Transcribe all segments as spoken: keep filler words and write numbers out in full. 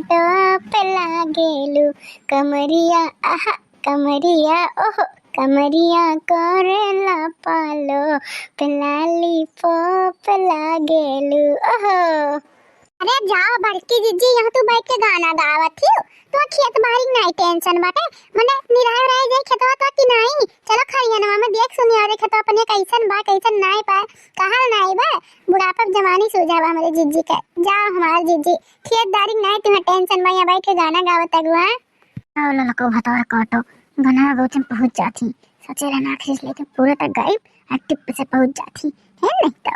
टॉप लागेलू कमरिया, आहा कमरिया, ओहो कमरिया करेला पालो, लॉलीपॉप लागेलू, ओहो। अरे जाओ बड़की जिज्जी, यहाँ तू बैठ के गाना गावत हियो, तो खेत बारी के नाहीं टेंशन बाटे, मने निराय उराय जाई खेतवा तो कि नाहीं? चलो खरियनवा में देख सुनी और खेतवा अपने कैसन बा, कैसन नाहीं बा, कहल नाहीं बा, बुढ़ापा में जवानी सूझा बा हमरे जिज्जी के। जाओ हमार जिज्जी, खेत बारी के नाहीं तुम्हें टेंशन बा, यहाँ बैठ के गाना गावत अगुआ। आओ ललको भतार काटो, गनवा गौचन पहुँच जाथी। सचेला ना खींच लेके पूरा तक गायब, आ टिप से पहुँच जाथी। है नहीं तो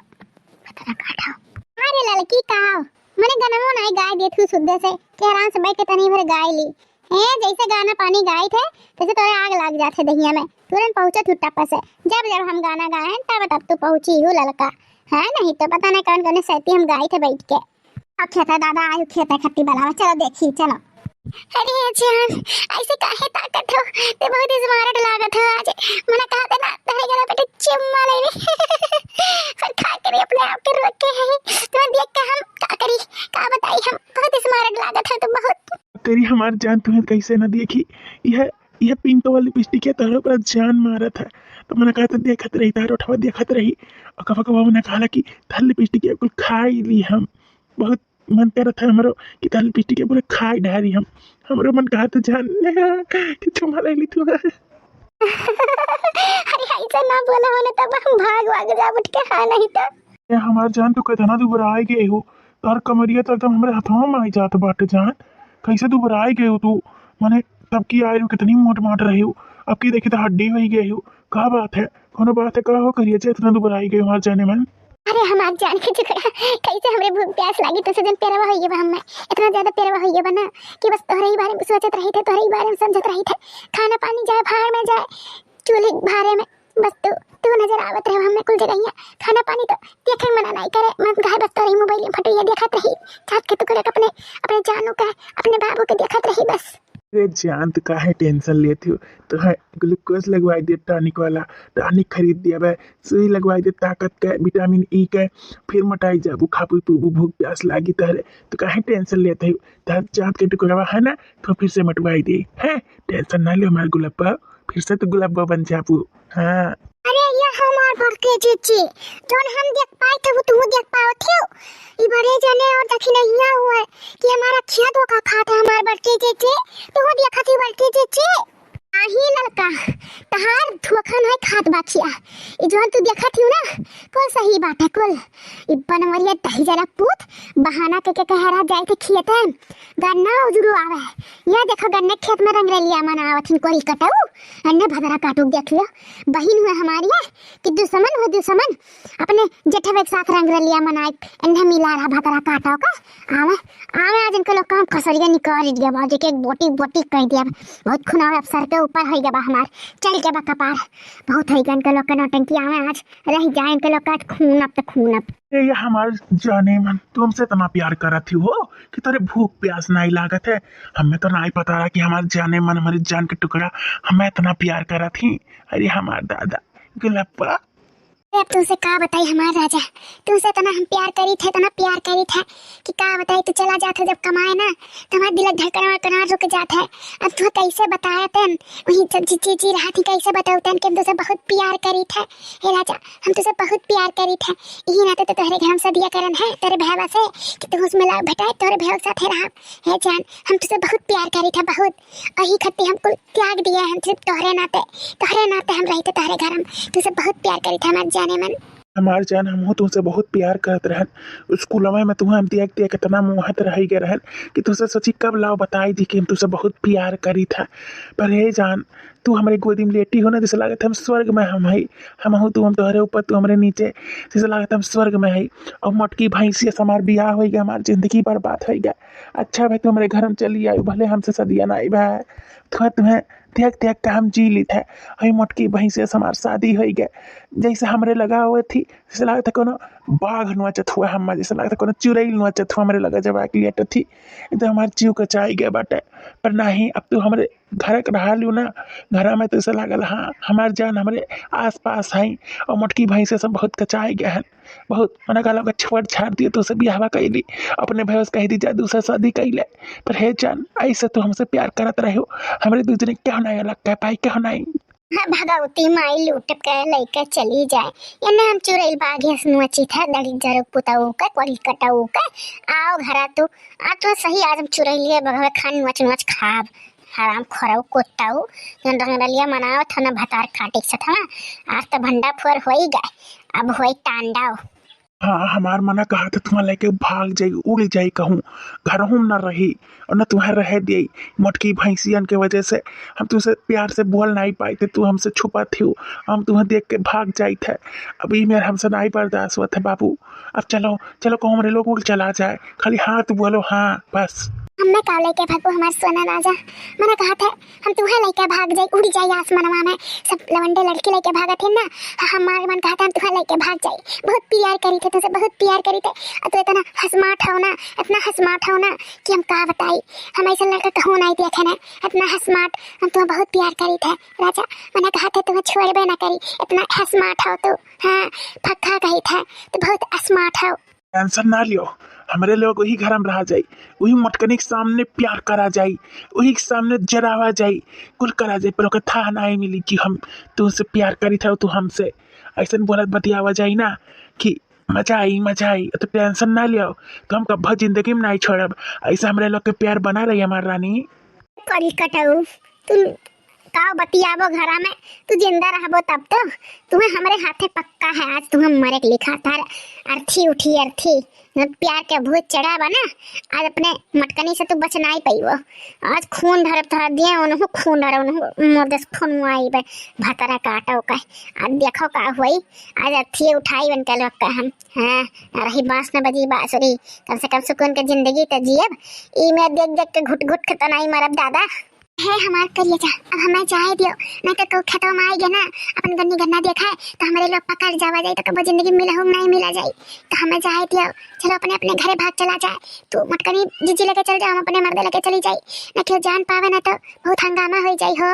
भतार काटो। अरे ललकी का हो? मने गनवो नाहीं गाय देत हूँ सुद्दे से, कि आराम से बैठ के तनी भर गाय ली। ए, जैसे गाना पानी गाइत है, तैसे तोरे आग लाग जात है दहिया में। तुरंत पहुँचत हूँ टप से। जब जब हम गाना गाए हैं, तब तब तू पहुँची हूँ ललका। है नहीं तो पता नहीं कौन कौन सैती हम गाइत है बैठ के। अब खेता दादा आयु खेता खत्ती बलावा, चलो देखी, चलो। अरे जान, ऐसे काहे ताकत हो? ते बहुत smart लागत हो आज। मना कहा थे ना, तहरे गला पे तो चुम्मा ले ले। पर का करी, अपने आप के रोक के है। तुम्हें देख के हम का करी, का बताई हम, बहुत smart लागत हो तुम, बहुत। करी हमार जान, तुम्हें कैसे ना देखी। यह, यह पिंक वाली लिपस्टिक है, तहरे ऊपर जान मारत है। तो मना कहा थे देखत रही, तहरे उठवा देखत रही। और कबा कबा मना कहा कि तहर लिपस्टिक कुल खाई ली हम। बहुत मन करत है हमरो कि तहर लिपस्टिक के पूरा खाई डारी हम। हमरो मन कहत जान कि चुमा ले ली तू। अरे ऐसा ना बोला होने तब हम भाग भाग जा उठ के, हाँ नहीं तो। ए हमार जान, तू कितना दुबराई गए हो, तोर कमरिया तो एकदम हमरे हथवा में आई जात बाटे जान। कैसे दुबराई गए हो तू? माने तब की आए हो कितनी मोट माट रहे हो, अब की देखी तो हड्डी हो ही गए हो। का बात है, कोनो बात है का हो करिए जे इतना दुबराई गए हो हमार जाने मन? अरे हमार जान के टुकड़ा, कैसे हमरे भूख प्यास लागी, तो सजन पेरवा होइए बा हमें, इतना ज्यादा पेरवा होइए बा ना कि बस तोहरे ही बारे में सोचत रही थे, तोहरे ही बारे में समझत रही थे। खाना पानी जाए भाड़ में जाए, चूल्हे भारे में, बस तू, तू नजर आवत रहे हमें कुल जगहिया। खाना पानी तो देखे मना नहीं करे, मन कहे बस तोहरे ही मोबाइल में फटैया देखत रही, चाँद के टुकड़ा के अपने, अपने जानू के, अपने बाबू के देखत रही बस। अरे जान, तू काहे टेंशन लेत हो? तोहे ग्लूकोज लगवाई दे, टॉनिक वाला टॉनिक खरीद दिया बे, सुई लगवाई दे ताकत के, विटामिन ई के, फिर मोटाई जाबू, खा पी पीबू, भूख प्यास लागी तहरे, तू काहे टेंशन लेत हो? तहर जात के टुकड़वा है ना, तो फिर से मोटवाई दे, हैं? टेंशन ना ले हमार गुलप्पा, फिर से तू गुलप्पा बन जाबू। हाँ। अरे ये हमार बड़की जीजी, जौन हम देख पाए थे वो तू देख पावत हो। ई बड़े जने और दखिनैया हुए कि हमारा खिया धोखा खात है हमार बड़की जीजी, तू देखत ही बड़की जीजी। आही ललका, तहार धोखा नहीं खात बा खिया। ई जौन तू देखत ही ना, कुल सही बात है कुल। ई बनवरिया दही जरा पूत बहाना के, के कह रहा जाए थे खियते। गन्ना उजरू आवे। यह देखो गन्ने खेत में रंगरेलिया मनावत हिन कोरी कटाऊ। अन्ने भदरा काटू देख लियो। बहिन हुए हमारी है कि दुश्मन हुए दुश्मन। अपने जेठवे के साथ रंगरेलिया मनाए। अन्ने मिला रहा भदरा काटाऊ का। आवे, आवे आज इनके लोग काम खसरिया निकाल दिया बा, जेके एक बोटी बोटी कह दिया बा। बहुत खुनाव अफसर के ऊपर हो गया बा हमार। चल गया बा कपार। बहुत है इनके लोग के नौटंकी। आवे आज रह जाए इनके लोग का खून अब तो खून अब। ए, ये हमार जाने मन, तू हमसे इतना प्यार करत ही हो कि तोरे भूख प्यास नाई लागत है। हमें तो नाई पता रहा कि हमार जाने मन, हमारी जान के टुकड़ा, हमें इतना प्यार करत ही। अरे हमार दादा, गुलप्पा। अरे अब तुमसे का बताई हमार राजा, तुमसे इतना हम प्यार करी थे, इतना प्यार करी थे कि का बताई। तू चला जात हो जब कमाए ना, तो हमार दिल धड़कन वड़कन रुक जात है। अब तू कैसे बताए तेन, वही जब जी, जी, जी रहा थी, कैसे बताऊ तेन कि हम तुझसे बहुत प्यार करी थे। हे राजा, हम तुझसे बहुत प्यार करी थे, यही नाते तो तोहरे घर हम सदिया करन है, तोरे भैया से कि तू उसमें लाग भेटाए, तोरे भैया के साथ है रहा। हे जान, हम तुझसे बहुत प्यार करी थे, बहुत। वही खत्ती हम कुल त्याग दिए हैं सिर्फ तोहरे नाते, तोहरे नाते हम रही थे तोहरे घर, हम तुझसे बहुत प्यार करी थे हमार जाने मन। हमार जान, हमहू तुमसे बहुत प्यार करत रहन। स्कूलवा में तुम्हें हम देख देख इतना मोहत रह गए रहन कि तुमसे सोची कब लाओ बताई दी कि हम तुमसे बहुत प्यार करी था। पर हे जान, तू हमरे गोदी में लेटी हो ना, जैसे लागत हम स्वर्ग में हम हई। हमहू तू हम तोहरे ऊपर, तू हमरे नीचे, जैसे लागत हम स्वर्ग में हई। और मोटकी भैंसिया से हमार बियाह होई गया, हमार जिंदगी बर्बाद होई गया। अच्छा भाई, तू हमरे घर में चली आई, भले हमसे सदिया ना आई भाई, तो तुम्हें देख देख के हम जी ली थे। हई मोटकी भैंसिया से हमार शादी होई गए, जैसे हमरे लगा हुए थी, जैसे लागत है कोनो बाघ नोचत हुआ हम, जैसे लागत है कोनो चुड़ैल नोचत हुआ हमरे लगा जब आके लेट थी, एकदम हमार जीव कचाई गए बाटे। पर नहीं, अब तू हमरे घर के रहा लियो ना, घर में तो ऐसे लागल हाँ हमार जान हमरे आस पास है। और मोटकी भैंसिया से बहुत कचाई गए हैं। बहुत मना कहलो के छोड़ छाड़ दियो, तोसे बियाहवा कइली, अपने भैया से कह दी जा दूसरा शादी कइले। पर हे जान, ऐसे तू हमसे प्यार करत रहे हो, हमरे दू जने क्यों नहीं अलग कह पाई, क्यों नहीं? हाँ, भगवती माई लूट के लइके चली जाए। एने हम चुरैल बाघ हस नोचित है, दड़ी जरो पुताऊ के, कोढ़ी कटाऊ के। आओ घरा तू, आ तो सही, आज हम चुरैलिया बघवे खान नोच नोच खाब। हराम खोरऊ कुत्ताऊ, जौन रंगरलिया मनावत हो ना भतार काटे के साथ, हाँ? आज तो भंडा फोर होई गए, अब होई तांडव। हाँ, हमार मना कहा था तुम्हारा लेके भाग जाई, उड़ जाई कहूँ, घरहूँ ना रही और ना तुम्हें रहे दिए। मोटकी भैंसियन के वजह से हम तुमसे प्यार से बोल नहीं पाई थे, तू हमसे छुपा थी, हम तुम्हें देख के भाग जाई थे। अब ई मेर हमसे नहीं बर्दाश्त हुआ था बाबू। अब चलो, चलो कहूँ हमरे लोग उड़ चला जाए, खाली हाँ तू बोलो, हाँ बस। हमें का लेके भागो हमार सोना राजा, मना कहा था हम तुहे लइके भाग जाई, उड़ जाई आसमानवा में। सब लवंडे लड़की लइके भागत हैं ना, ह-, हमार मन कहता हम तुहे लइके भाग जाई। बहुत प्यार करी थे तुमसे, बहुत प्यार करी थे। और तू इतना हसमाट हो ना, इतना हसमाट हो ना कि हम का बताई। हम ऐसा लड़का कहूँ नहीं देखे ना, इतना हसमाट। हम तुम्हें बहुत प्यार करी थे राजा, मना कहा थे तुम्हें छोड़बे ना करी, इतना हसमाट हो तू। हाँ, पक्का कही थे, तू बहुत स्मार्ट हो। टेंशन ना लियो, हमरे लोग वही घर में रहा जाई, वही मटकनी के सामने प्यार करा जाई, वही के सामने जरावा जाई, कुल करा जाई, पर ओके थाह नहीं मिली कि हम तुमसे प्यार करी था, तू हमसे। ऐसन बोलत बतियावा जाई ना कि मजा आई, मजा आई। तो टेंशन ना लियो, तो हम कब्बो जिंदगी में नहीं छोड़ब। ऐसा हमरे लोग के प्यार बना रही हमार रानी। करी कटऊ, तू का बतियाबो घरा में, तू जिंदा रहबो तब तो। तुम्हें हमरे हाथे पक्का है, आज तुम्हें मरे के लिखा तार। अर्थी उठी अर्थी, न प्यार के भूत चढ़ा बा ना, आज अपने मटकनी से तू बच नहीं पइबो। आज खून ढरब तोहर दिए, उनहु खून ढरब, उनहु मुर्दे से खून मुआई बे, भतरा काटो का। आज देखो का हुई, आज अर्थी उठाई बन के लोग का हम। हाँ, रही बांस न बजी बांसुरी, कम से कम सुकून के जिंदगी तो जियब। ई में देख देख के घुट घुट के तो नहीं मरब दादा। हे हमार करिया जा, अब हमें जाए दियो, नहीं तो कहूँ खेतवा में आए गए ना, अपन गन्नी गन्ना देखाए, तो हमरे लोग पकड़ जावा जाए, तो कबो जिंदगी में मिला हो, नहीं मिला जाए, तो हमें जाए दियो। चलो अपने अपने घरे भाग चला जाए, तू मटकनी जीजी लेके चल जाओ, हम अपने मर्दे लेके चली जाई, ना केहू जान पावे ना तो बहुत हंगामा हो जाई हो।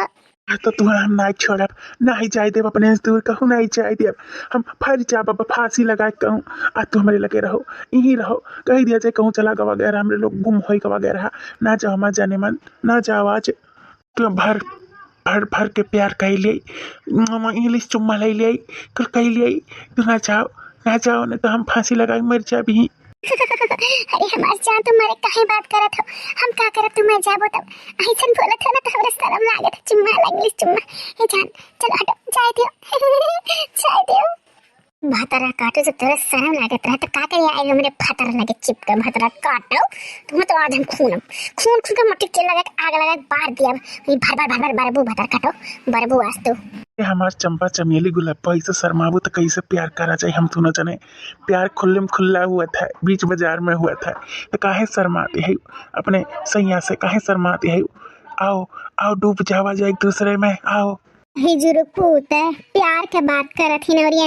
आज तो तुहे हम नहीं छोड़ब, नहीं जाए देब, अपने से दूर कहूँ नहीं जाए देब। हम फर जाब, अब फांसी लगा के कहूँ, आज तू हमरे लगे रहो, यहीं रहो, कह दिया जाए कहूँ चला गवा गया रहा, हमरे लोग गुम होई गवा गया रहा, ना जाओ हमार जाने मन, ना जाओ आज। तू भर भर भर के प्यार कह ले, इंग्लिश चुम्मा ले ले, कुल कह ले, तू ना जाओ, ना जाओ, नहीं तो हम फांसी लगा के मर जाबी। अरे हमार जान, तू मरे काहे बात करत हो? हम का करब, तू मर जाबो तब? ऐसन बोलत हो ना तो हमरा शरम लागत है। चुम्मा ला, इंग्लिश चुम्मा। हे जान, चलो हटो, जाए दियो। जाए दियो। भतरा काटो तो तोरा शरम लागत रहे तो का करे, आए हमरे भतरा लगे चिपके। भतरा काटो, तुम्हें तो आज हम खून, खून खून के मट्टी के तेल लगा के आग लगा के बार दिया। ये भर भर भर भर बरबू भतरा काटो, बरबू आज तू। ए हमार चंपा चमेली गुलाब, ऐसे शर्माबू तो कैसे प्यार करा जाए हम दोनों जने? प्यार खुल्ले में खुल्ला हुआ था, बीच बाजार में हुआ था, तो काहे शर्माते है अपने सैया से, काहे शर्माते है? आओ, आओ, डूब जावा जाए एक दूसरे में, आओ। ही जुरुक पूत, प्यार के बात करत ही नौरिया।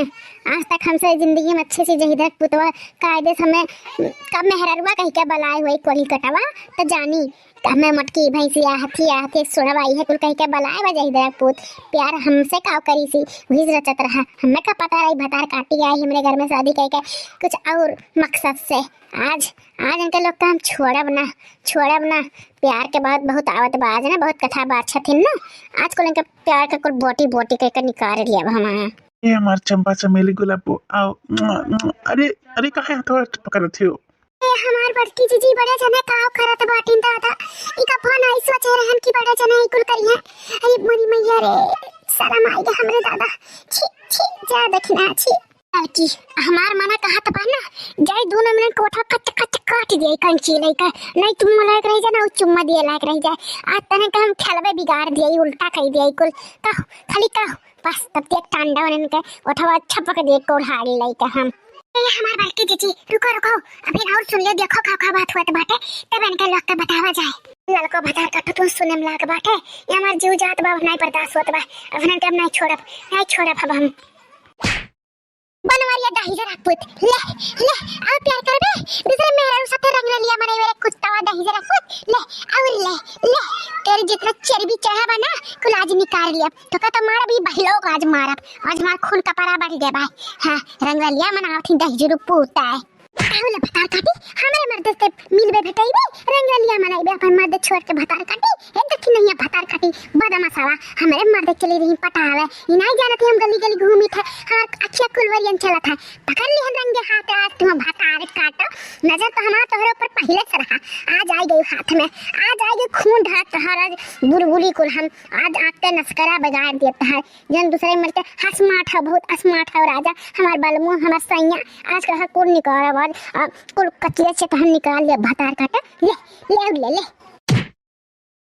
आज तक हमसे जिंदगी में अच्छे से जहिदर पुतवा कायदे से हमें कब मेहररुआ कह के बलाए हुए कोढ़ी कटवा, तो जानी हमें मटकी भैंसिया हथिया हथिया सुनवाई है कुल कह के बलाए बा जहिदर पूत। प्यार हमसे का करी सी, वही रचत रहा। हमें का पता रही भतार काटी आई हमरे घर में शादी कह के कुछ और मकसद से। आज, आज इनके लोग का हम छोड़ब ना, छोड़ब ना। प्यार के बात बहुत आवत बा, आज ना बहुत कथा बात छथिन ना, आज कुल इनके प्यार के कुल बोटी बोटी कह के निकाल लिया अब हम। ए हमार चंपा चमेली गुलाब, आओ। अरे, अरे, काहे हथवा पकड़त हो? ए हमार बड़की जीजी, बड़े जने का करत बाटिन दादा? ई का फोन आई सोचे रहन कि बड़े जने ई कुल करिहे। अरे मोरी मैया रे, शरम आई गे हमरे दादा। छी, छी, जा दखिना, छी। बड़की, हमार मना कहत बा ना, जाई दोनों मिनट के ओठवा कच कच काट दिए कैंची लइके, नहीं चुम्मा लायक रह जाए ना, उ चुम्मा दिए लायक रह जाए। आज तने के हम खेलबे बिगाड़ दिए, उल्टा कह दिए कुल। कहो, खाली कहो, बस तब देख तांडव इनके, ओठवा छपक दिए कोढ़ाड़ी लइके हम। ए हमार बड़की जीजी, रुको, रुको, अभी और सुन लियो, देखो का का बात होत बाटे, तब इनके लोग के बतावा जाए। ललको भतार का तो तू सुने में लाग बाटे, ये हमार जीव जात बा, अब नहीं बर्दाश्त होत बा, अब इनके हम नहीं छोड़ब, नहीं छोड़ब अब हम। बनवरिया दहिजरा पूत, ले, ले, अउर प्यार करबे? दूसरे मेहरारू साथे रंगरलिया मनइबे रे कुत्तवा दहिजरा पूत, ले, अउर ले, ले, तोरे जितना चर्बी चढ़ा बा ना, कुल आज निकाल लिया। तोका तो मारब ही बहिलो को आज मारब, आज हमार खून कपड़ा बढ़ गया भाई। हाँ, रंगरलिया मनावत ही दहिजरू पूत है। काहू ले भतार काटी, हमरे मर्द से मिलबे भेटइबे, रंगरलिया मनइबे, अपन मर्द छोड़ के भतार काटी। ए देखी नहीं है भतार काटी, बदमाशवा, हमरे मर्द चली रही पटावे। ई नहीं जानत ही हम गली गली घूमी थे, हमार अखिया कुलवरियन चलत है। पकड़ ली हम रंगे हाथ, आज तुम भतार काटो। नजर तो हमार तोहरे ऊपर पहले से रहा, आज आई गई हाथ में, आज आई गई खून ढार तोहर, आज बुलबुली कुल हम, आज आँख के नसकरा बिगाड़ दिया तोहर। जन दूसरे मर्द के हंस माठ है, बहुत smart है राजा, हमार बलमू, हमार सैया, आज कहा कुल निकाल आवाज, आ, कुल कचिया से तहन निकाल ले भतार काटा, ले, ले, ले, ले।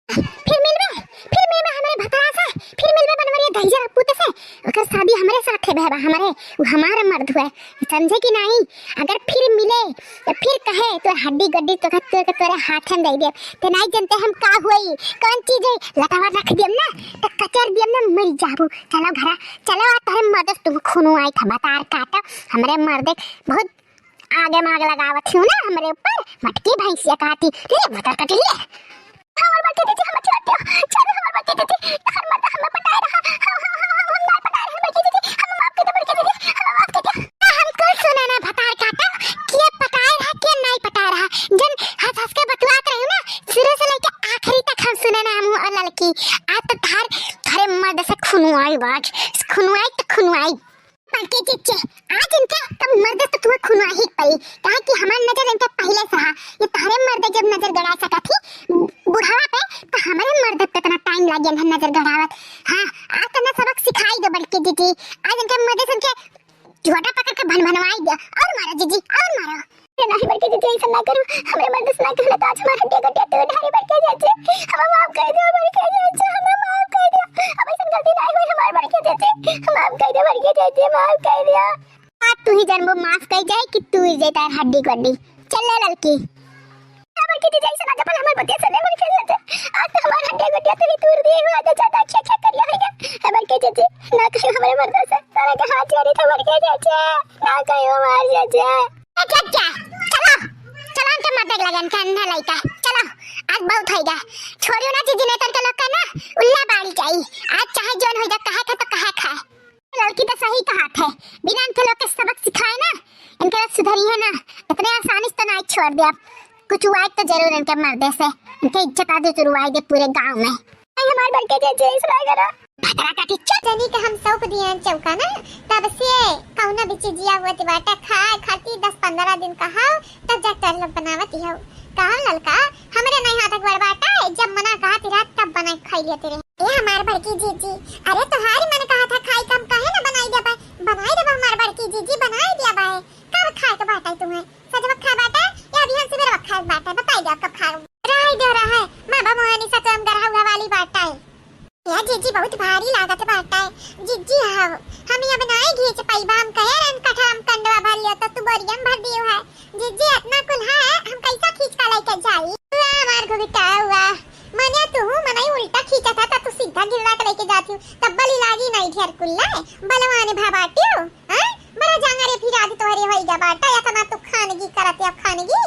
फिर मिलबे, फिर मिलबे हमरे भतारा से, फिर मिलबे बनवरिया दहिजरा पूत से। ओकर शादी हमरे साथे भए बा, हमरे, उ हमार मर्द हुए, समझे कि नहीं? अगर फिर मिले, तो फिर कहे, तो हड्डी गड्डी तो तोरे, तोरे हाथे में दे दे। ते नहीं जानते हम का हुई, कौन चीज है, लटावा रख दियम ना, तो कचर दियम ना, मर जाबू। चलो घरा, चलो, आ तोरे मर्द से तुम खूनो आई था, भतार काटा, हमरे मर्द बहुत आगे माग लगावत हूँ ना हमरे ऊपर, मटकी भैंसिया कहती, ले भतार काटी ले। हमार बड़की दीदी, हम छोड़ दो, छोड़ हमार बड़की दीदी, हर मर्द हमें पटाए रहा, हम, हम, हम, हम, हम ना पटाए रहे बड़की दीदी, हम माफ कर दो बड़की दीदी, हम माफ कर दो। हम कुल सुने ना भतार काटा, के पटाए रहा, के नहीं पटाए रहा, जन हंस हंस के बतुआत रही ना, शुरू से लेके आखिरी तक हम सुने ना हम और लड़की, आज तो थार, थारे मर्द से खूनो आई बाज, खूनो आई तो खूनो आई। बड़की जीजी, आज इनके तब मर्द से तुम्हें खूनो ही पड़ी, काहे कि हमार नजर इनके पहले से हा। ये तोहरे मर्द जब नजर गड़ा सका थी बुढ़ावा पे, तो हमारे मर्द पे इतना टाइम लग गया नजर गड़ावत। हाँ, आज तो ना सबक सिखाई दो बड़की जीजी, आज इनके मर्द से इनके झोटा पकड़ के भन भनवाई दो। और मारो जीजी, और मारो। ये नहीं बड़की जीजी, ऐसा ना करो, हमरे मर्द से ना कहना तो आज हमारे हड्डियां गड्डियां तोड़ डाली बड़की जीजी, हमें माफ कर दो बड़की जीजी, हमें माफ कर दो, अब ऐसा गलती नहीं हुई हमारे बड़की जीजी, माफ कर दो बड़की जीजी, माफ कर दो। आज तू ही जन्मो माफ कर जाए कि तू ही जाए तार हड्डी गड्डी। चल ले लड़की। ए बड़की जीजी, ऐसा ना जबल हमार बतिया सुने बड़की जीजी, आज तो हमार हड्डियां गड्डियां तोड़ दिए हो, आज ज्यादा अच्छा अच्छा करिया है क्या? ए बड़की जीजी, ना कहीं हमारे मर्द से, सारा के हाथ जोड़ी था बड़की जीजी, ना कहीं हमार जीजी। ए, क्या, क्या? चलो, चलो, इनके मत देख लगे, इनके अंधा लइका। चलो, आज बहुत होइ गया। छोड़ियो ना जीजी, नेतन के लोग का ना, उल्ला बाड़ी जाई। आज चाहे जौन होइ जा, कहे खाए तो कहे खाए। लड़की तो सही कहा थे, बिना इनके लोग के सबक सिखाए ना, इनके लोग सुधरी है ना, इतने आसानी से तो नहीं छोड़ दे। अब कुछ हुआ तो जरूर इनके मर्दे से, इनके इज्जत आज उतरवाई दे पूरे गांव में। आई हमार बड़के जीजी, ऐसा ना करो। भतरा काटी चुप। जनी के हम सौंप दिए चौका ना, तब से कौनो भी चीजिया होत बाटे खाए खातिर दस पन्द्रह दिन का हाउ, तब जा कर बनावत ही हो। कहा ललका, हमरे नहीं हाथ अकबर बाटे, जब मना कहा तिरा तब बना के खाई लेते रहे। ए हमार बड़की जीजी, अरे तोहारी मन कहा था खाई, कम काहे ना बनाई देबे? बनाई देबे हमार बड़की जीजी, बनाई देबे। कब खाए के बाटे तुम्हें? सजवा खाए बाटे या बिहान सुबेरवा खाए बाटे? बताई दे कब खाए। रहे दे रहे, माँ बा मोहनी सतुआ में गरहा उड़ा वाली बाटे। ए जीजी, बहुत भारी लागत बाटे। जीजी, हम, हम अब नाई घींच पाइबा। हम कहे रहन कठरम कंडवा भर लियो तो तू बोरिया में भर दियो है। जीजी, इतना कुल है, हम कैसा खींच का लेके जाई? वाह, हमार घुघुटा हुआ। मने तू मनई उल्टा खींचा था, तो तू सीधा गिरवा के लेके जाती हूँ। तब बली लागी नहीं ढेर कुल्ला, बलवान भा बाटियो, हैं? बड़ा जांगरे फिर आज तोहरे होई गया बाटा, इतना तू खानगी करत या खानगी।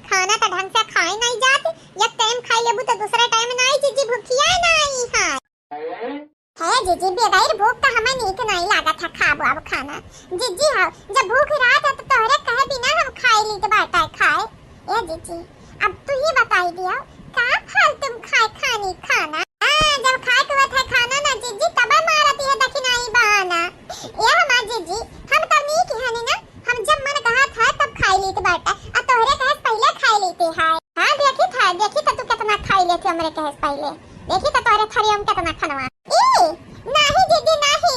खाना तो ढंग से खाए नहीं जात, एक टाइम खाई लेबू तो दूसरा टाइम नहीं, जीजी भूखिया नहीं है। हे जीजी, बेगैर भूख का हमें नीक नहीं लागत है खाबो अब खाना। जीजी हो, जब भूख रहत है तो तोहरे कहे बिना हम खाए लीत बाटा खाए। ए जीजी, अब तू ही बताई दियो, का फालतू में खाए खानी खाना? हाँ, जब खाए के होत है खाना ना जीजी, तबे मारत है दखिनाई बहाना। ए हमार जीजी, हम तो नीक है ना, हम जब मन कहत है तब खाई लीत बाटा, आ तोहरे कहे से पहिले खाई लीते है। हाँ, देखी था, देखी तो तू कितना खाई लेते हमरे कहे से पहिले। देखी तो तोहरे थरिया में कितना खनवा। ई, नाही जीजी, नाही।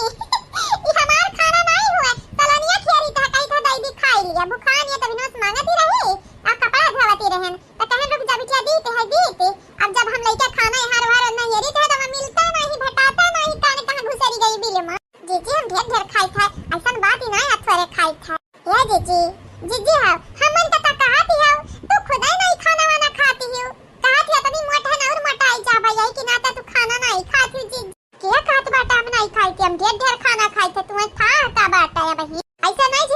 ई हमार खाना नाही हुए। तलनिया खियारी था, कही था, "दीदी खाई लिया।" भुखान ये तभी नोस मांगती रही, आ कपड़ा धोवती रहन। तो कहन, "रुक जा बिटिया, दीते है, दीते।" अब जब हम लइका खाना यहाँ रहा, रहा, नहीं, ये तो हमें मिलता नहीं, भेटाता नहीं, काने कहाँ घुसेरी गई बिल में। जीजी, हम ढेर ढेर खाई था, ऐसन बात ही नहीं, आप थोड़े खाई था। ए जीजी, जीजी हो, हमन का तो कहत ही हो, तू खुदे नहीं खाना वाना खाती हो। कहत ही इतनी मोट है ना, और मोटाई जाबा, यही के नाते तू खाना नहीं खाती हो जीजी। के कहत बाटा हम नहीं खाई थी, हम ढेर ढेर खाना खाई थे, तुम्हें था का बाटा है बहिन? ऐसा नहीं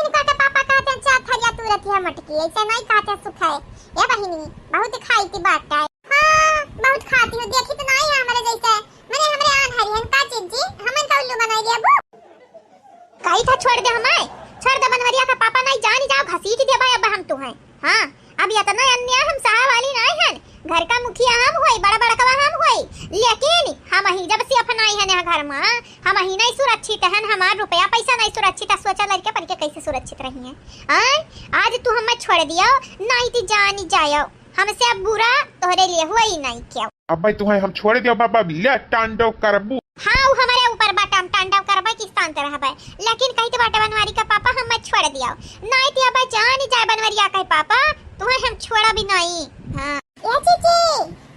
अच्छा, छोड़ दे हमाय, छोड़ दे बनवरिया का पापा, नाहीं जानी जाओ, घसीट देबा अब हम तुहैं। हाँ, अब इतना अन्याय हम सहा वाली नाहीं हन। घर का मुखिया हम होई, बड़ा बड़कवा हम होई, लेकिन हमहीं जब से अपनाई हन यहाँ घर मा, हमहीं नाहीं सुरक्षित हन, हमार रुपया पैसा नाहीं सुरक्षित है, सोचा लड़के पन के कैसे सुरक्षित रही हैं। हाँ, आज तू हमें छोड़ दियो, नाहीं तो जानी जायो, हमसे अब बुरा तोहरे लिए हुआ ही नाहीं क्यों। अब भाई तुहैं हम छोड़ दियो बाबा, ले तांडव करबू। हाँ, उ हमरे ऊपर बा, हम तांडव करबै कि शांत रहबै, लेकिन कहित बाटे बनवारी का पापा हमें छोड़ दियो, नाहीं तो अब जानी जाए बनवरिया कहे पापा, तुहैं हम छोड़ा भी नाहीं। हाँ। ए जीजी,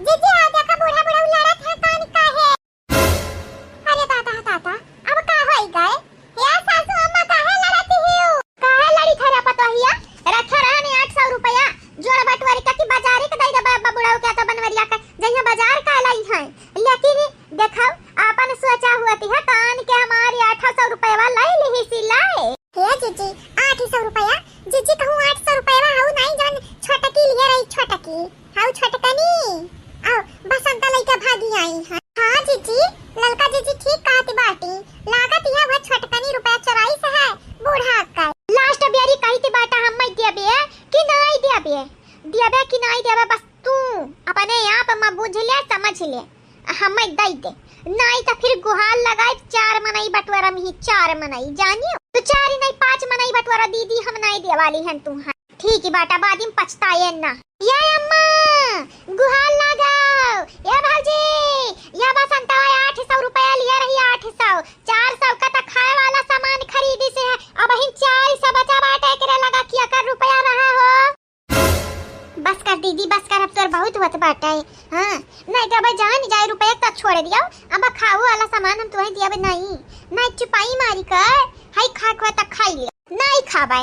जीजी, आ देखा बूढ़ा बूढ़ा लड़त है, कान का है? अरे दादा, दादा, अब का होई गए? ए सासू अम्मा, काहे लड़ती हियो? काहे लड़ी थे रे पतोहिया? रखे रहने आठ सौ रुपया, जोड़ बटोर के कि बाजारे के दे देबे अब्बा बुढ़ऊ के तो बनवरिया के, जइहे बाजार का लाई है। लेकिन देखो, आपन सोचा हुआ थी है, कान के हमारी आठ सौ रुपया लाई लिही सिलाई। हे जीजी, आठ सौ रुपया? जीजी कहूँ आठ सौ रुपया हऊ नाहीं, जौन छोटकी लिए रही, छोटकी। हऊ छोटकनी, आओ, बसंता लइका भागी आई है। हाँ जीजी, ललका जीजी ठीक कहती बाटी। लागत है वह छोटकनी रुपया चोराई से है, बूढ़ा अक्कल। लास्ट बेरी कहित बाटा हम मैं देबे कि नाहीं देबे, देबे कि नाहीं देबे, बस तू अपने आप में बुझ ले, समझ ले, हम मैं दे दे, नाहीं तो फिर गुहार लगाए चार मनई बटोरा में ही, चार मनई जानियो, तो चार ही नाहीं पाँच मनई बटोरा दीदी हम नाहीं देवाली हन तू। ठीक ही बाटा, बाद में पछताए ना। ये अम्मा, गुहार लगाओ। ये भौजी, ये बसंतवा आठ सौ रुपया लिए रही, आठ सौ। चार सौ का तो खाए वाला सामान खरीदी से है, अब हिन चार सौ बचा बाटे, एकरे लगा कि एकर रुपया रहा हो। बस कर दीदी, बस कर, अब तोर बहुत होत बाटे। हाँ, नाहीं तो अब जान जाए रुपया तो छोड़ दियो, अब खाऊ वाला सामान हम तुहैं दियब नाहीं, नाहीं चुपाई मारी कर, हाय खा खोए तो खाई ले। नाहीं खाबे।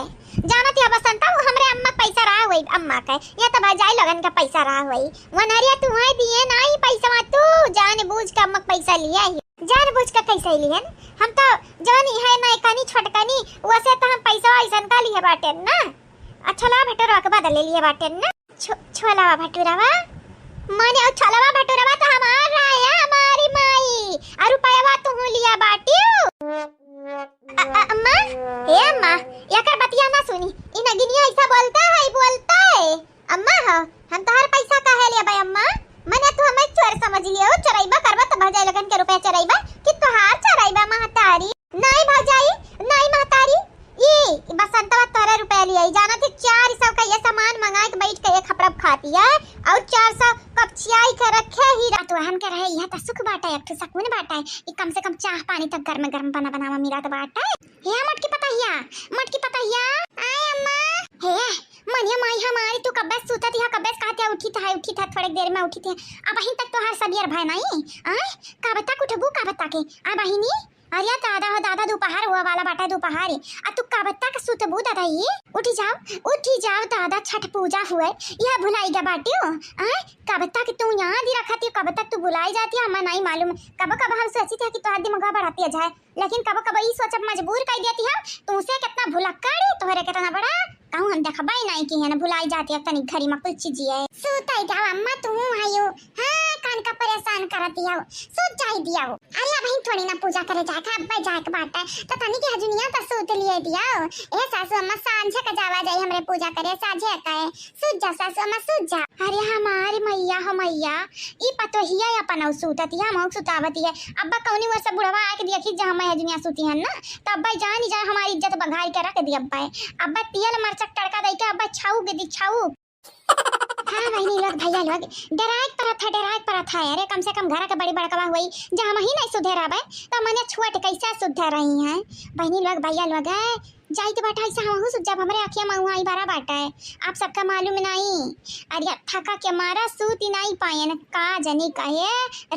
जानत या बसंता, वो हमरे अम्मा के पैसा रहा हुई, अम्मा के। ये तो भौजाई लोगन का पैसा रहा हुई। वनहरिया तुहैं दिए नाहीं पैसा, तू जानबूझ के अम्मा के पैसा लिया ही। जानबूझ के कैसे लिहन? हम तो जवन है ना कनी छोटकनी, वैसे तो हम पैसा ऐसन का लिए बाटे ना। अच्छा ला भटोरवा के बदले लिए बाटे ना। छो-, छोलावा भटूरावा? माने ओ छोलावा भटूरावा तो हमार रहा है, हमारी माई। और रुपयावा तुहू लिया बाटियो। अ-, अ-, अम्मा, हे अम्मा, एकर बतिया ना सुनी। ई नगिनिया ऐसा बोलता है, बोलता है। अम्मा हो, हम तोहार पैसा काहे लेबै अम्मा? मने तू हमें चोर समझ लियो, चोरैबा करबा तो भौजाई लोगन के रुपया चोरैबा कि तोहार चोरैबा महतारी? नाहीं भौजाई, नाहीं महतारी, ई, ई बसंतवा तोहरे रुपया लिया, ई जानत ही चार सौ का ये सामान मंगाए के बैठ के एक हपड़प खाती है और चार सौ कपचियाई के रखे ही। तो हम के रहे, यह तो सुख बाटा है, एक ठो सकून बाटा है, ई कम से कम चाह पानी तक गर्म गर्म बना बनावा मिलत बाटा है। हे मोटकी पतहिया, मोटकी पतहिया। आय अम्मा। हे, मनिया माई हमारी, तू कब्बे से सूतत हिया, कब्बे से कहत हिया, "उठी त है, उठी त है, थोड़े देर में उठी त है।" अबहिन तक तोहार सबियर भय नाहीं। आय, कब तक उठबू, कब तक के? अबहिनी? अरे दादा हो दादा, दोपहर हुआ वाला बाटा, दोपहर। आ तू कब तक सूतबू दादा ये? उठी जाओ, उठी जाओ दादा, छठ पूजा हुए, यह भुलाई गया बाटियो। आय, कब तक तू याद ही रखत हियो, कब तक तू भुलाई जाती है, हमें नाहीं मालूम। कब कब हम सोचित है कि तोहार दिमाग बढ़ाती है जाए। लेकिन कबो कबो ई सोचब मजबूर कई देती हम, तुमसे कितना भुलक्कड़ी, तोहरे कितना बड़ा, कहूँ हम देखबे नाहीं की है ना, भुलाई जाती है तनी घरी में कुल चीजिए। सूत जाओ अम्मा, तू आयो। हाँ, कान का परेशान करती हो, सूत जाई दियो। अरे अबहिन थोड़ी ना पूजा करे जाए का, अब्बे जाए के बाटे, तो तनी के हजुनिया तो सूत लिए दियो। ए सासू अम्मा, सांझे का जावा जाई हमरे पूजा करे, साझे का है। सूत जा सासू अम्मा, सूत जा। अरे हमारी मैया हो मैया, ई पतोहिया अपन सूतत है, हमहू सुतावत है। अब्बा कौनी ओर से बुढ़वा आके देखी जा, हम हजुनिया सूती हन ना, तो अब्बा जान जा हमारी इज्जत बघार के रख दी अब्बा। अब्बा तेल मरचा के तड़का दई के अब्बा छाऊ के दी छाऊ। हाँ बहिनी लोग, भैया लोग, डराए के परत है, डराए के परत है। अरे कम से कम घर के बड़ी बड़कवा हुई, जा हमही नाहीं सुधे रहबे, तो मने छोट कैसे सुधे रही हैं? बहिनी लोग, भैया लोग, जाइत बाटा, ऐसा हमहू सब जब हमरे अखिया में हुआ आई बारा बाटा है, आप सबका मालूम नाहीं। अरे थका के मारा सूती नाहीं पायन, का जनी कहे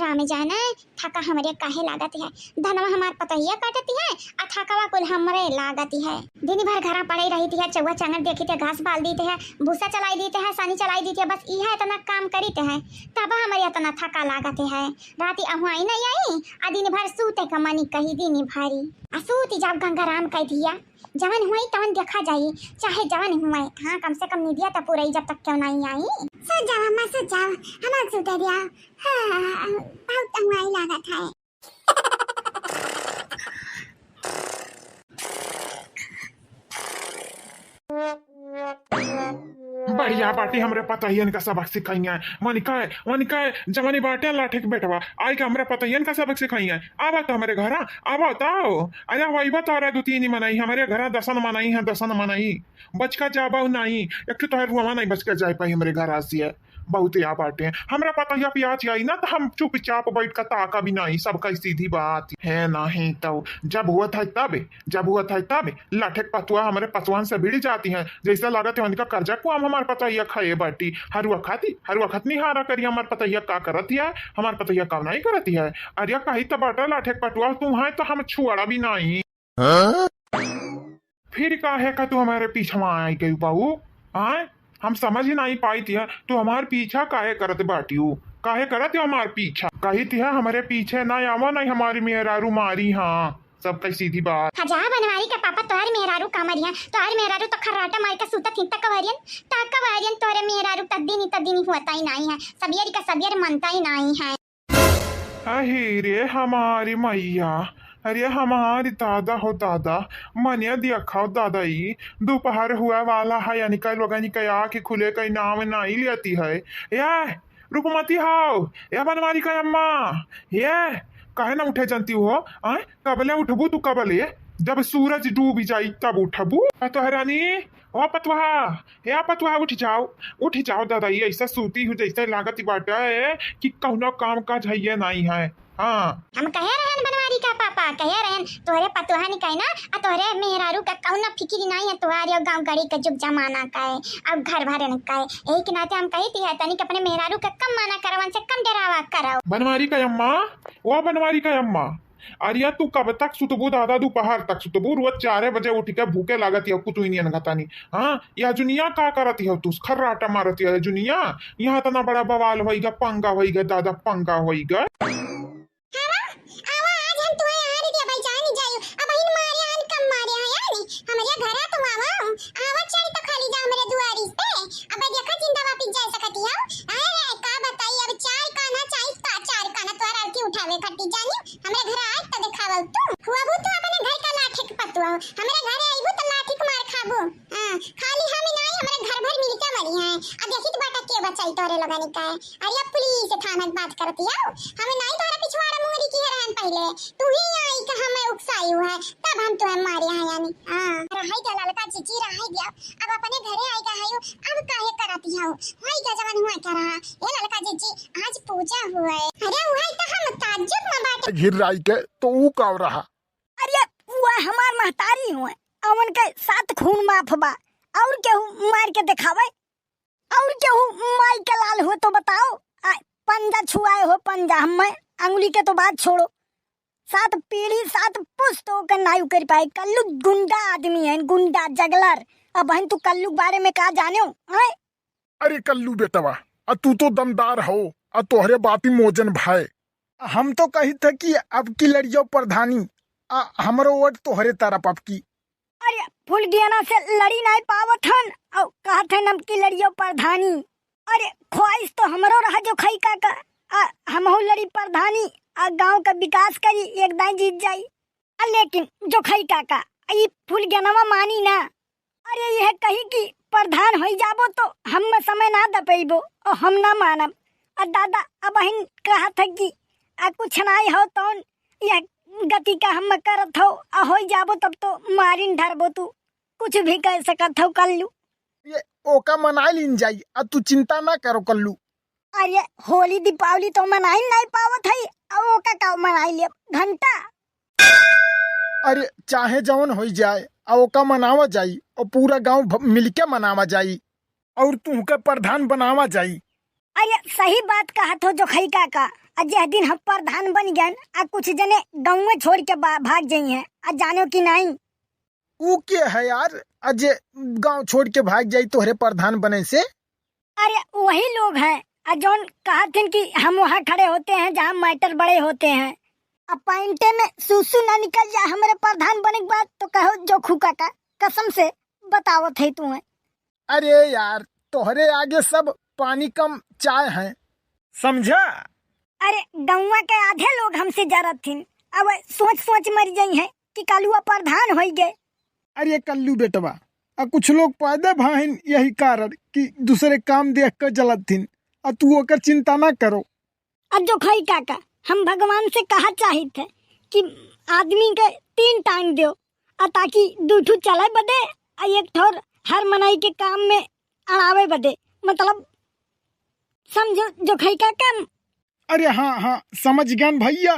राम जाने थका हमरे काहे लागत है। धनवा हमार पतोहिया काटती है, आ थकवा कुल हमरे लागत है। दिन भर घरा पड़े रहित है, चौवा चांगर देखित है, घास बाल दीत है, भूसा चलाई दीत है, सानी चलाई दीत है, बस इहे इतना काम करित है, तब हमरे इतना थका लागत है। राती अहुआई नाहीं आई, आ दिन भर सूते का मनी कही दिन भरी। आ सूती जाओ गंगाराम कह दिया, जवन हुई तवन देखा जाई, चाहे जवन हुए। हाँ, कम से कम निदिया तो पूरई जब तक क्यों नाहीं आई। सो जाओ अम्मा, सो जाओ, हम सूते दिया। हाँ, बहुत अहुआई लागत है। या बाटी हमरे पतहियन का सबक सिखाइया। वनिका, वनिका जवानी बाटे लाठे के बेटवा, आई के हमरे पतहियन का सबक सिखाइया। आवा तो हमरे घरा, आवा तो आओ। अरे वही बता रहे दो तीन ही मनई, हमरे घरा दसन मनई है, दसन मनई। बच का जाबा नहीं, एक ठो तोहर रुआवा नहीं बच के जाए पाई हमरे घरा से। बहुत या बाटे, हमरा पतहिया पियाज आई ना तो हम चुपचाप बैठ के ताका भी नहीं, सबका सीधी बात है। नहीं तो जब हुआ था तब, जब हुआ था तब लाठे के पतुआ हमरे पतुआन से भिड़ जाती है, जैसे लागत है उनका कर्जा कुआम हमार पतहिया खाए बाटी। हरुआ खाती, हरुआ खत निहारा करी हमार पतहिया का करत है, हमार पतहिया का नहीं करत है। अरे कही तो बाटा लाठे के पतुआ तू है तो हम छुआड़ा भी नहीं। फिर काहे का तू हमारे पीछवा आई गई बाऊ? आय, हम समझ ही नहीं पाई थी, तू हमार पीछा काहे करत बाटियो? काहे करत हो हमार पीछा? कही थी हमरे पीछे ना आवा, नहीं हमारी मेहरारू मारी। हाँ, सबका सीधी बात। हाँ, जा बनवारी का पापा, तोहर मेहरारू का मरिया, तोहर मेहरारू तो खर्राटा मार के सूतत ही, तकवरियन, तकवरियन तोहरे मेहरारू तद्दीनी, तद्दीनी होता ही नहीं है, सबियर का सबियर मनता ही नहीं है। अहे रे हमारी मैया, अरे हमारी दादा हो दादा, मनिया दिया खाओ दादा, ई दोपहर हुआ वाला है, यानी कई लोगन के आँख खुले कई नाम नहीं लेती है। या रूपमती हाव, या बनवारी का अम्मा, ये काहे ना उठे जानती हो? आय, कबले उठबू तू, कबले? जब सूरज डूब जाई तब उठबू। आ तोहरानी, ओ पतवा, हे पतवा, उठ जाओ, उठ जाओ दादा, ये ऐसा सूती हूँ जैसे लागत बाटे कि कौनो काम काज है ये नहीं है। हाँ। हम कहे रहन बनवारी का पापा, कहे रहन तोहरे पतोहा निकाई ना, आ तोहरे मेहरारू का कौनो फिकिर नहीं है, तोहरे और गाँव गड़ी के जुग जमाना का है, अब घर भरन का है। यही के नाते हम कही थी है, तनिक अपने मेहरारू का कम माना करवन से कम डरावा करो। बनवारी का अम्मा, ओ बनवारी का अम्मा, अरिया तू कब तक सुतबू दादा, दोपहर तक सुतबू? रोज चारे बजे उठ के भूखे लागत है कुतुइनियन घतानी। हाँ, यह जुनिया का करत है तू खर्राटा मारत है जुनिया? यहाँ इतना बड़ा बवाल होइगा, पंगा होइगा दादा, पंगा होइगा। हवा, आवा, आज हम तुहे आहार दिया भाई, जान ही जाइयो। अब इन मारे हन, कम मारे हैं यानी। हमरे घरा तो आवा, आवा चढ़ तो खाली जा हमरे दुआरी पे। अब देखा जिंदा वापिस जा सकती हो। अरे, का बताई, अब चार काना चाही, का चार काना तोहर अर्थी उठावे खट्टी जानी। हमरे घरा आज तो देखावल तू। हुआबू तू अपने घर का लाठी के पतुआ। हमरे घरे आइबू तो लाठी के मार खाबू। हाँ, खाली हम ही नहीं, हमरे घर भर मिलके मरी हैं। आ देखी तो बाटा के बचाई तोरे लोगनी का है। अरे अब पुलिस थाना के बात करती हो। हमें नहीं तोहरा पिछवाड़ा मुंगरी की रहन पहले। तू ही आई कि हमें उकसाई हुआ है, तब हम तुम्हें मारे हैं यानी। हाँ। रहाई गया ललका जीजी, रहाई गया। अब अपने घरे आई गया है, अब काहे करती हो? होई गया जवन हुआ क्या रहा। ए ललका जीजी, आज पूजा हुआ है। अरे वही तो हम ताज्जुब में बाटे। घिर राई के तो ऊ का रहा। अरे, वह हमार महतारी हुए, अवन के सात खून माफ बा, और केहू मार के देखावे, और केहू माई के लाल हो तो बताओ। आ, पंजा छुआए हो, पंजा, हमें अंगुली के तो बात छोड़ो, सात पीढ़ी, सात पुश्त ओकर नाई उकर पाए। कल्लू गुंडा आदमी है, गुंडा, जगलर। अब बहन, तू कल्लू के बारे में का जाने हो, हैं? अरे कल्लू बेटवा, आ तू तो दमदार हो, आ तोहरे बाती मोजन भाई। हम तो कही थे कि अब की लड़ियो प्रधानी, आ हमरो वोट तोहरे तरफ अब की। अरे फुलगेना से लड़ी नहीं पावत हन, और कहत हन अब की लड़ियो प्रधानी। अरे ख्वाहिश तो हमरो रहा जोखई काका, आ हमहू लड़ी प्रधानी, आ गांव का विकास करी, एक दाई जीत जाई। आ लेकिन जोखई काका, ई फुलगेनवा मानी ना। अरे यह कही कि प्रधान होई जाबो तो हम समय ना दे पइबो, और हम ना मानब। आ दादा अबहिन कहत है कि आ कुछ नाई हो तौन यह गति का हम करत हो, आ होई जाबो तब तो मारिन धरबो तू, कुछ भी कह सकत हो कल्लू। ये ओका मनाई लीन जाई, आ तू चिंता ना करो कल्लू। अरे होली दीपावली तो मनाई नहीं पावत है, आ ओका का मनाई लेब घंटा। अरे चाहे जवन होई जाए, आ ओका मनावा जाई, और पूरा गांव भ-, मिलके मनावा जाई, और तुहके प्रधान बनावा जाई। अरे सही बात कहत हो जोखई काका, आ जह दिन हम प्रधान बन गए, आ कुछ जने गाँव छोड़ के बा-, भाग जाई हैं, आ जानो कि नहीं? ऊ के है यार, आ जे गाँव छोड़ के भाग जाई तोहरे प्रधान बने से? अरे वही लोग हैं, आ जौन कहत हैं कि हम वहाँ खड़े होते हैं जहाँ मैटर बड़े होते हैं। अब पैंटे में सूसू ना निकल जाए हमरे प्रधान बने के बाद तो कहो जोखू काका, कसम से बतावत है तू है। अरे यार, तोहरे आगे सब पानी कम चाय है, समझा? अरे गौवा के आधे लोग हमसे जरत थिन, अब सोच सोच मर जाई हैं कि कलुआ प्रधान होई गए। अरे कल्लू बेटवा, आ कुछ लोग पैदा भा हिन यही कारण कि दूसरे काम देख के जलत हिन। आ तू ओकर चिंता ना करो। अब जोखई काका, हम भगवान से कहा चाहित है कि आदमी के तीन टांग दो, आ ताकि दू ठू चले बदे, आ एक ठोर हर मनई के काम में अड़ावे बदे, मतलब, समझो जोखई काका। अरे हाँ, हाँ, समझ गन भइया।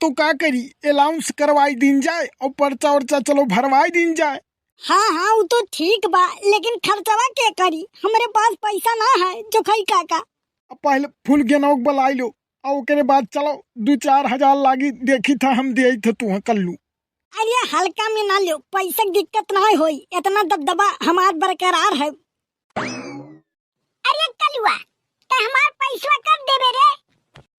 तो का करी, अलाउंस करवाई दीन जाए और पर्चा उर्चा चलो भरवाई दीन जाए। हाँ, हाँ, उ तो ठीक बा, लेकिन खर्चवा के करी? हमरे पास पैसा ना है जोखई काका। अब पहले फुलगेनवा के बुलाई लो, और ओकरे बाद चलो, दू चार हजार लागी, देखी था हम देई थे तुहे कल्लू। अरे हल्का में ना लो, पैसा के दिक्कत ना होई, इतना दबदबा हमार बरकरार है। अरे कलुआ, ते हमार पैसवा कब देबे रे?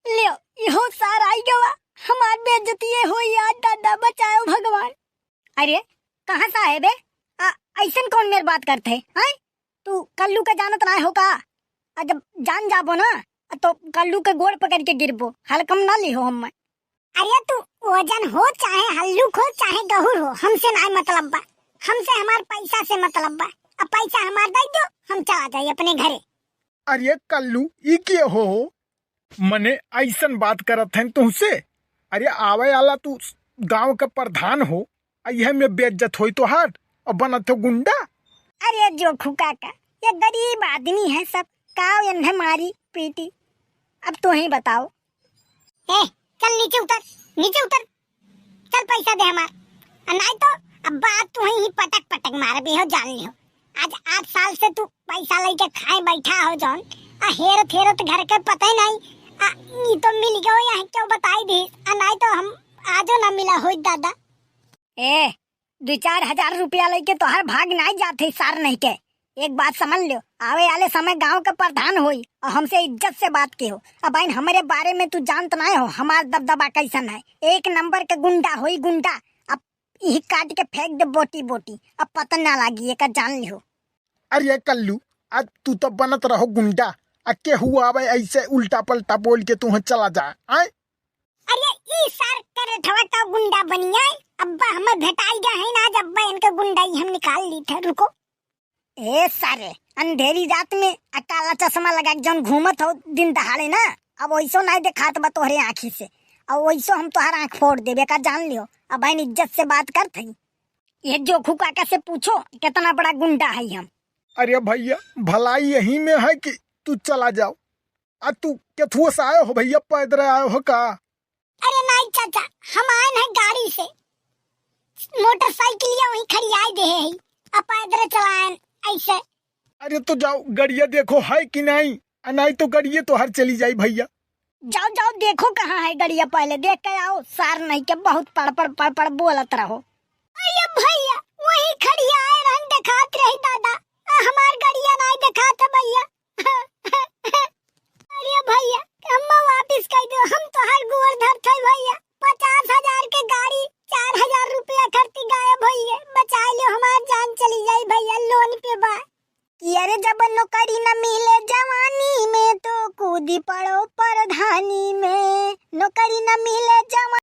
लियो, इहो सार आई गवा, हमार बेइज्जती होई आज, दादा बचाओ भगवान। अरे कहाँ साहेब है? आ, ऐसन कौन मेर बात करत है, हैं? तू कल्लू के जानत ना हो का? आ, जब जान जाबो ना, तो कल्लू के गोड़ पकड़ के गिरबो, हल्कम ना लिहो हम। अरे तू ओजन हो चाहे हल्लुक हो चाहे गहुर हो, हमसे ना मतलब बा, हमसे हमार पैसा से मतलब बा। अब पैसा हमार दे दो, हम चला जाई अपने घरे। अरे कल्लू, ई के हो? मने ऐसन बात करत हैं तुहसे? अरे आवे वाला तू गांव के प्रधान हो, आ यह में बेइज्जत होई तोहार और बनत हो गुंडा। अरे जोखू काका, ये गरीब आदमी है सब, काव इन्हें मारी पीटी, अब तू ही बताओ। ए, चल नीचे उतर, नीचे उतर, चल पैसा दे हमार, आ नाई तो अब बात तू ही पटक पटक मारबे हो, जान लिहो। आज आठ साल से तू पैसा लेके खाए बैठा हो जौन, आ हेरत हेरत घर के पता ही नहीं, आ ई तो मिल गयो यहाँ क्यों बताई दी, आ नाई तो हम आजो ना मिला होई दादा। ए, दू चार हजार रुपया लेके तोहार भाग नाई जात है सार नहीं के। एक बात समझ लो, आवे वाले समय गांव के प्रधान होई और हमसे इज्जत से बात के हो। अब आइन हमरे बारे में तू जानत नाय हो, हमार दबदबा कैसन है। एक नंबर के गुंडा होई गुंडा। अब इही काट के फेंक दे बोटी बोटी, अब पता ना लागी एकर, जान लिहो। अरे कल्लू, आज तू तो बनत रहो गुंडा, आ केहू आवे ऐसे उल्टा पल्टा बोल के तू चला जा, आए? अरे ई सार करत हवा तो गुंडा बनिया, अब्बा हमर भेटाई गया है ना, आज अब्बा इनके गुंडाई हम निकाल ली थे, रुको। ए सारे, अंधेरी रात में आ काला चश्मा लगा के जौन घूमत हो दिन दहाड़े ना, अब वैसो नाई देखात बा तोहरे आँखी से, अब वैसो हम तोहर आँख फोड़ देबे का, जान लियो। अब बहन इज्जत से बात करत हई। ये जोखू काका से पूछो कितना बड़ा गुंडा है हम। अरे भैया, भलाई यही में है कि तू चला जाओ। आ तू केथुआ से आयो हो भैया, पैदल आयो हो का? अरे नाई चाचा, हम आयन है गाड़ी से, मोटरसाइकिलिया वहीं खड़ियाई दे है, आ पैदल चलायन ऐसे। अरे तो जाओ गड़िया देखो है कि नाई, आ नाई तो गड़िया तोहर चली जाई भैया। जाओ जाओ देखो कहाँ है गड़िया, पहले देख के आओ, सार नहीं के बहुत पड़पड़ पड़पड़ बोलत रहो। अरे भैया, वहीं खड़ियाए रहन देखात रही दादा, आ हमार गड़िया नाई देखात है भैया। अरे भैया, अम्मा वापिस कइ दो, हम तोहार गोड़ धरत है भैया। पचास हजार के गाड़ी, चार हजार रुपया खर्ची गायब होइए, बचाइ लो, हमार जान चली जाई भैया, लोन पे बा। कि अरे जब नौकरी न मिले जवानी में तो कूदी पड़ो प्रधानी में, नौकरी न मिले जवानी